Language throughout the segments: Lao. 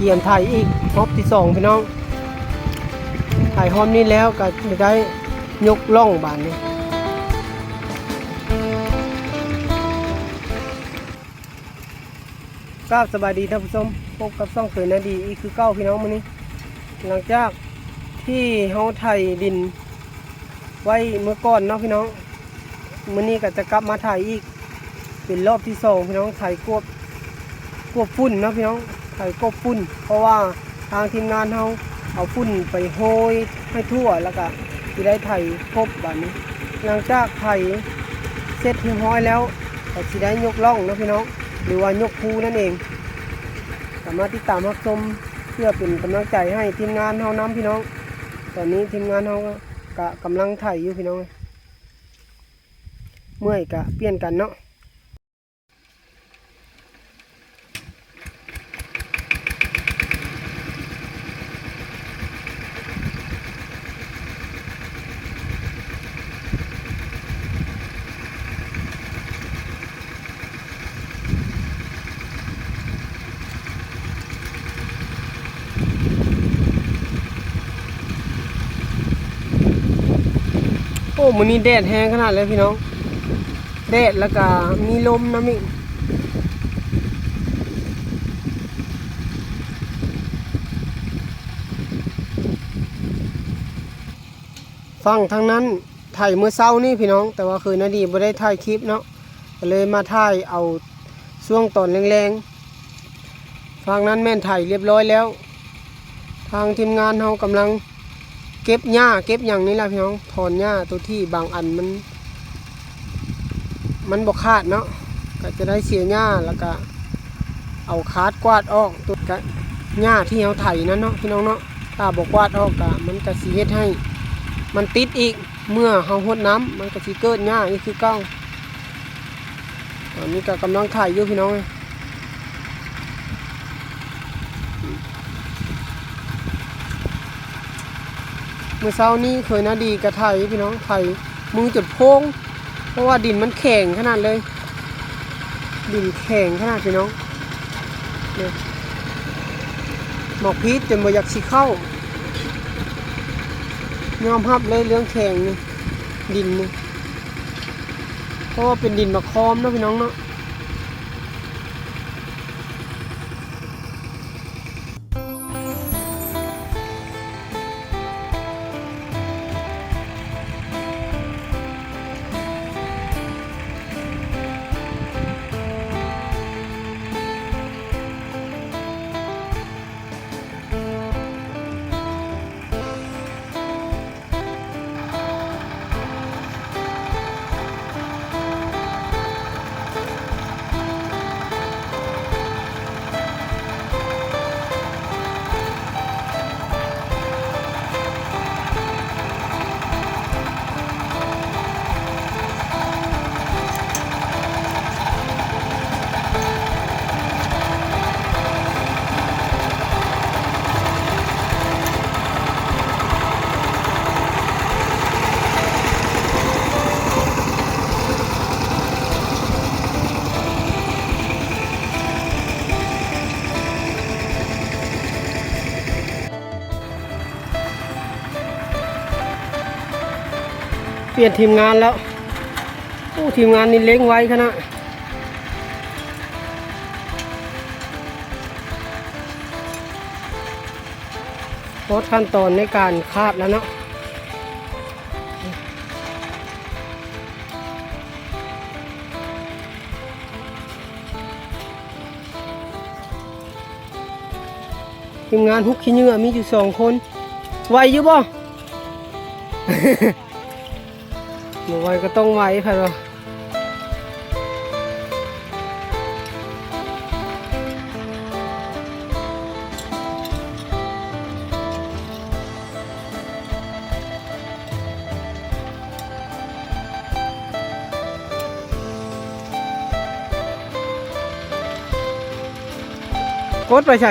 ກຽມໄຖອີກຮອບທີສອງພີ່ນ້ອງ. ໄຖຮອບນີ້ແລ້ວກໍຈະໄດ້ຍົກລ່ອງບາດນີ້. ກາບສະບາຍດີທ່ານຜູ້ຊົມ, ພົບກັບຊ່ອງເຄີຍນາດີອີກຄືເກົ່າພີ່ນ້ອງ. ມື້ນີ້ຫຼັງຈາກທີ່ເຮົາໄຖດິນໄວ້ເມື່ອກ່ອນເນາະພີ່ນ້ອງ, ມື້ນີ້ກໍຈະກັບມາໄຖອີກເປັນຮອບທີສອງພີ່ນ້ອງ. ໄຖກວບ ກວບຝຸ່ນເນາະພີ່ນ້ອງ, ໄຖກວບຝຸ່ນ ເພາະວ່າທາງທີມງານເຮົາເອົາຝຸ່ນໄປໂຮຍໃຫ້ທົ່ວ ແລ້ວກະຊິໄດ້ໄຖກົບບາດນີ້. ຫຼັງຈາກໄຖເສັດຮຽບຮ້ອຍແລ້ວ ກໍຊິໄດ້ຍົກລ່ອງເນາະພີ່ນ້ອງ ຫຼືວ່າຍົກພູນັ້ນເອງ. ກໍມາຕິດຕາມຮັບຊົມເພື່ອເປັນກຳລັງໃຈໃຫ້ທີມງານເຮົານຳພີ່ນ້ອງ. ຕອນນີ້ທີມງານເຮົາກໍກຳລັງໄຖຢູ່ພີ່ນ້ອງ, ເມື່ອຍກໍປ່ຽນກັນເນາະ. ໂອ້ ມື້ນີ້ແດດແຮງຂະໜາດເລີຍພີ່ນ້ອງ, ແດດແລ້ວກະມີລົມນຳອີກ. ຝັ່ງທາງນັ້ນໄຖມື້ເຊົ້ານີ້ພີ່ນ້ອງ, ແຕ່ວ່າເຄີຍນາດີບໍ່ໄດ້ຖ່າຍຄລິບເນາະ, ກໍເລີຍມາຖ່າຍເອົາຊ່ວງຕອນແລງໆ. ຝັ່ງນັ້ນແມ່ນໄຖຮຽບຮ້ອຍແລ້ວ, ທາງທີມງານເຮົາກຳລັງເກັບຫຍ້າເກັບຫຍັງນີ້ແຫຼະພີ່ນ້ອງ, ຖອນຫຍ້າໂຕທີ່ບາງອັນມັນ ມັນບໍ່ຂາດເນາະ, ກໍຈະໄດ້ເສຍຫຍ້າ ແລ້ວກໍເອົາຄາດກວາດອອກ. ໂຕກະຫຍ້າທີ່ເຮົາໄຖນັ້ນເນາະພີ່ນ້ອງເນາະ, ຖ້າບໍ່ກວາດອອກກະ ມັນກະຊິເຮັດໃຫ້ມັນຕິດອີກ, ເມື່ອເຮົາຫົດນ້ຳ ມັນກະຊິເກີດຫຍ້າອີກຄືເກົ່າ. ຕອນນີ້ກະກຳລັງໄຖຢູ່ພີ່ນ້ອງເອີຍ. ມື້ເຊົ້ານີ້ເຄີຍນາດີກະໄຖພີ່ນ້ອງ, ໄຖມືຈົນໂພງ ເພາະວ່າດິນມັນແຂງຂະໜາດເລີຍ, ດິນແຂງຂະໜາດພີ່ນ້ອງ. ນີ້ ໝາກພີດຈົນບໍ່ຢາກຊິເຂົ້າ, ຍອມຮັບເລີຍເລື່ອງແຂງນີ້ ດິນນີ້, ເພາະວ່າເປັນດິນໝາກຄອມເນາະພີ່ນ້ອງເນາະ. ປ່ຽນທີມງານແລ້ວ. ໂອ້ ທີມງານນີ້ເລັ່ງໄວຂະໜາດ. ຮອດຂັ້ນຕອນໃນການຄາດແລ້ວເນາະ. ທີມງານຮຸກຂີ້ເຫຍື້ອມີຢູ່ສອງຄົນ. ໄຫວຢູ່ບໍ່? ບໍ່ໄຫວກໍຕ້ອງໄຫວ ໃຜວ່າ. ກົດໄປໃສ?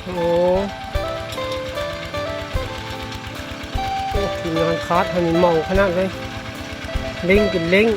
ໂອ້ ໂອ້ ມີງານຄາດໃຫ້ມັນເມົາຂະໜາດເລີຍ, ເລັ່ງເປັນເລັ່ງ.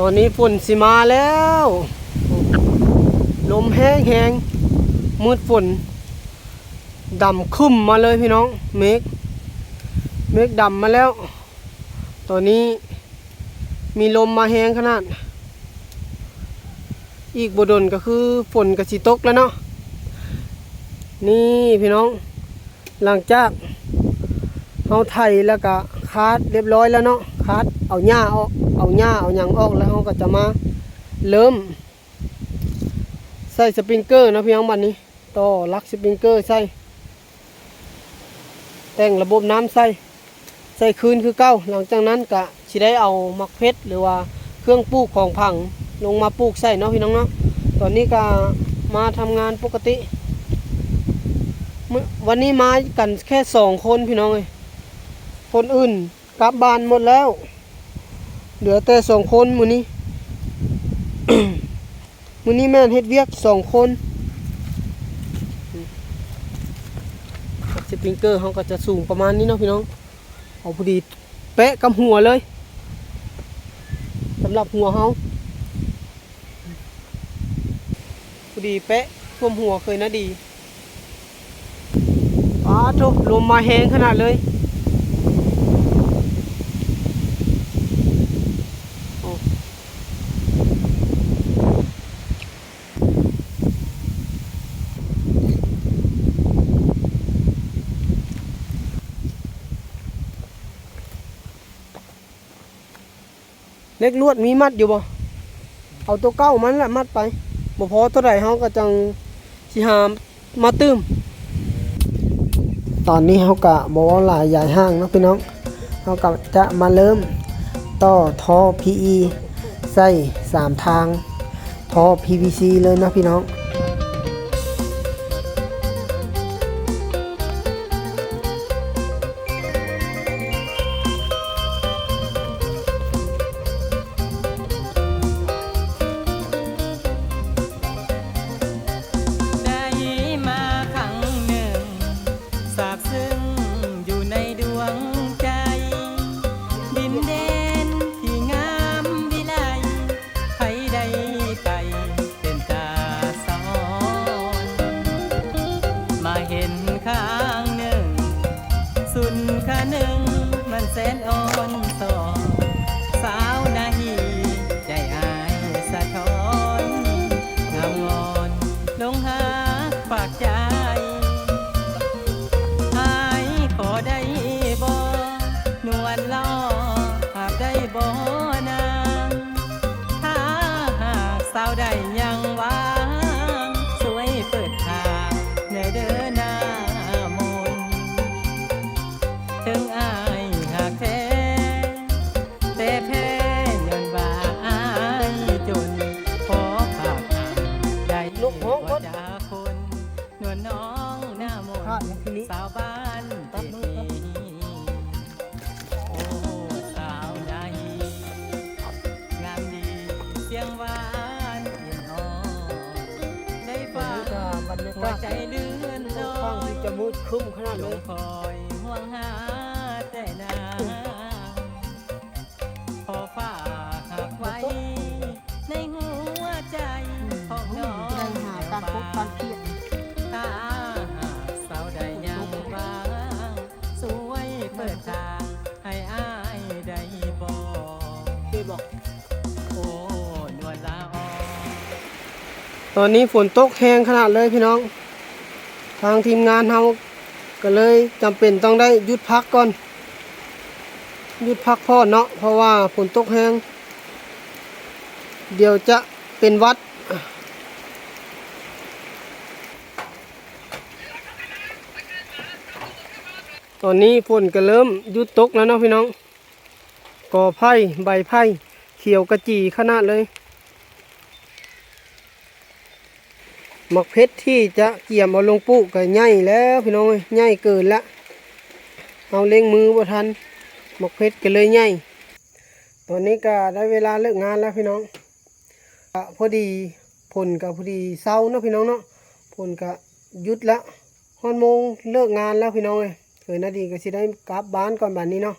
ຕອນນີ້ຝົນຊິມາແລ້ວ ລົມແຮງໆ ມືດຝົນ ດຳຄຶ້ມມາເລີຍພີ່ນ້ອງ ເມກ ເມກດຳມາແລ້ວ ຕອນນີ້ມີລົມມາແຮງຂະໜາດ ອີກບໍ່ດົນກໍຄືຝົນກໍຊິຕົກແລ້ວເນາະ ນີ້ພີ່ນ້ອງ ຫຼັງຈາກເຮົາໄຖແລ້ວກະຄາດຮຽບຮ້ອຍແລ້ວເນາະ ຄາດເອົາຫຍ້າອອກ ເອົາຫຍ້າເອົາຫຍັງອອກ ແລ້ວເຮົາກໍຈະມາເລີ່ມໃສ່ສະປຣິງເກີເນາະພີ່ນ້ອງ ບັດນີ້ຕໍ່ຫຼັກສະປຣິງເກີໃສ່ ແຕ່ງລະບົບນ້ຳໃສ່ ໃສ່ຄືນຄືເກົ່າ ຫຼັງຈາກນັ້ນກະຊິໄດ້ເອົາໝາກເຜັດ ຫຼືວ່າເຄື່ອງປູກຂອງຝັງລົງມາປູກໃສ່ເນາະພີ່ນ້ອງເນາະ ຕອນນີ້ກະມາທຳງານປົກກະຕິ ມື້ ວັນນີ້ມາກັນແຄ່ສອງຄົນພີ່ນ້ອງເອີຍ ຄົນອື່ນກັບບ້ານໝົດແລ້ວ ເຫຼືອແຕ່ສອງຄົນມື້ນີ້ ມື້ນີ້ແມ່ນເຮັດວຽກສອງຄົນ ສະປຣິງເກີເຮົາກໍຈະສູງປະມານນີ້ເນາະພີ່ນ້ອງ ເອົາພໍດີແປະກັບຫົວເລີຍ ສຳລັບຫົວເຮົາ ພໍດີແປະຖ້ວມຫົວເຄີຍນາດີ ປາໂທ້ ລົມມາແຮງຂະໜາດເລີຍ ໂອ້ ເຫຼັກລວດມີມັດຢູ່ບໍ່? ເອົາໂຕເກົ່າມັນລະມັດໄປ ບໍ່ພໍໂຕໃດເຮົາກໍຈັ່ງຊິຫາມາຕື່ມ. ຕອນນີ້ເຮົາກະບໍ່ເວົ້າຫຼາຍຢາຍຫ່າງເນາະພີ່ນ້ອງ ເຮົາກະຈະມາເລີ່ມຕໍ່ທໍ່ PE ໃສ່ສາມທາງ ທໍ່ PVC ເລີຍເນາະພີ່ນ້ອງ. ໄດ້ມາຄັ້ງໜຶ່ງ ຊາບຊຶ້ງຢູ່ໃນດວງໃຈ ດິນແດນທີ່ງາມວິໄລ ໃຜໄດ້ໄປເປັນຕາສະອອນ ມາເຫັນຄັ້ງໜຶ່ງ ສຸນຄະນຶງມັນແສນອ່ອນສອນ ສາວນາຮີໃຈອ້າຍສະທ້ອນ ງາມງອນຫຼົງຮັກຝາກໃຈ ອ້າຍຂໍໄດ້ບໍ່ ນວນຫຼໍ່ ຫາກໄດ້ບໍ່ນາງ ຖ້າຫາກສາວໃດຍັງຫວັງ ຊ່ວຍເປີດທາງແດ່ເດີນາມົນ ເຖິງອ້າຍຫາກແທ້ ແຕ່ແພ້ຍ້ອນວ່າອ້າຍຈົນ ຂໍຝາກອ້າຍໄດ້ບໍ່ຈັກຄົນ ນວນນ້ອງໜ້າມົນ ສາວບ້ານເຈດີ ໂອ້ ສາວໃດ ງາມດີ ສຽງຫວານເຢັນອ່ອນ ໄດ້ຟັງຫົວໃຈເລື່ອນລອຍ ຄ່ອນຂ້າງທີ່ຈະມືດຄຶ້ມຂະໜາດເລີຍ ຄອຍຫ່ວງຫາແຕ່ນາງ ຂໍຝາກຮັກໄວ້ໃນຫົວໃຈຂອງນ້ອງ ໄດ້ຫາການພົບການພຽດ ຖ້າຫາກສາວໃດຍັງຫວັງ ຊ່ວຍເປີດທາງໃຫ້ອ້າຍໄດ້ບໍ່? ເຄີຍບໍ່? ໂອ້ ນວນລາອອງ ຕອນນີ້ຝົນຕົກແຮງຂະໜາດເລີຍພີ່ນ້ອງ ທາງທີມງານເຮົາກໍເລີຍຈຳເປັນຕ້ອງໄດ້ຢຸດພັກກ່ອນ ຢຸດພັກຜ່ອນເນາະ ເພາະວ່າຝົນຕົກແຮງ ດຽວຈະເປັນຫວັດ. ຕອນນີ້ຝົນກໍເລີ່ມຢຸດຕົກແລ້ວເນາະພີ່ນ້ອງ ກໍໄຜ່ ໃບໄຜ່ຂຽວກະຈີຂະໜາດເລີຍ. ໝາກເຜັດທີ່ຈະກຽມເອົາລົງປູກກໍໃຫຍ່ແລ້ວພີ່ນ້ອງເອີຍ ໃຫຍ່ເກີນລະ ເຮົາເລັ່ງມືບໍ່ທັນ ໝາກເຜັດກໍເລີຍໃຫຍ່. ຕອນນີ້ກໍໄດ້ເວລາເລີກງານແລ້ວພີ່ນ້ອງ ກະພໍດີ ຝົນກະພໍດີເຊົາເນາະພີ່ນ້ອງເນາະ ຝົນກະຢຸດລະ ຮອດໂມງເລີກງານແລ້ວພີ່ນ້ອງເອີຍ ເອີ ນາດີກໍຊິໄດ້ກັບບ້ານກ່ອນບາດນີ້ເນາ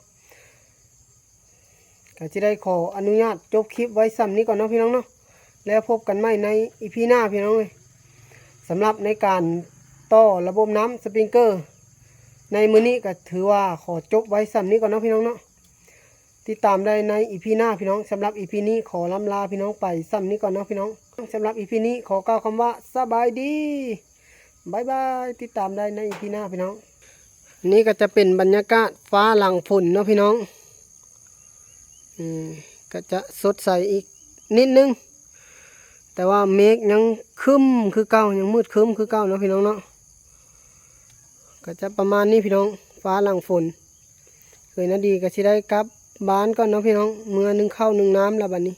ະ. ກໍຊິໄດ້ຂໍອະນຸຍາດຈົບຄລິບໄວ້ສ່ຳນີ້ກ່ອນເນາະພີ່ນ້ອງເນາະ ແລ້ວພົບກັນໃໝ່ໃນອີພີໜ້າພີ່ນ້ອງເອີຍ. ສຳລັບໃນການຕໍ່ລະບົບນ້ຳສະປຣິງເກີໃນມື້ນີ້ ກໍຖືວ່າຂໍຈົບໄວ້ສ່ຳນີ້ກ່ອນເນາະພີ່ນ້ອງເນາະ. ຕິດຕາມໄດ້ໃນອີພີໜ້າພີ່ນ້ອງ. ສຳລັບອີພີນີ້ຂໍລ່ຳລາພີ່ນ້ອງໄປສ່ຳນີ້ກ່ອນເນາະພີ່ນ້ອງ. ສຳລັບອີພີນີ້ຂໍກ່າວຄຳວ່າສະບາຍດີ ບາຍບາຍ. ຕິດຕາມໄດ້ໃນອີພີໜ້າພີ່ນ້ອງ. ນີ້ກໍຈະເປັນບັນຍາກາດຟ້າຫຼັງຝົນເນາະພີ່ນ້ອງ. ອືມ ກໍຈະສົດໃສອີກນິດໜຶ່ງ ແຕ່ວ່າເມກຍັງຄຶ້ມຄືເກົ່າ ຍັງມືດຄຶ້ມຄືເກົ່າເນາະພີ່ນ້ອງເນາະ. ກໍຈະປະມານນີ້ພີ່ນ້ອງ ຟ້າຫຼັງຝົນ. ເອື້ອຍນາດີກໍຊິໄດ້ກັບບ້ານກ່ອນເນາະພີ່ນ້ອງ ເມືອໜຶ້ງເຂົ້າໜຶ້ງນ້ຳລະບັດນີ້.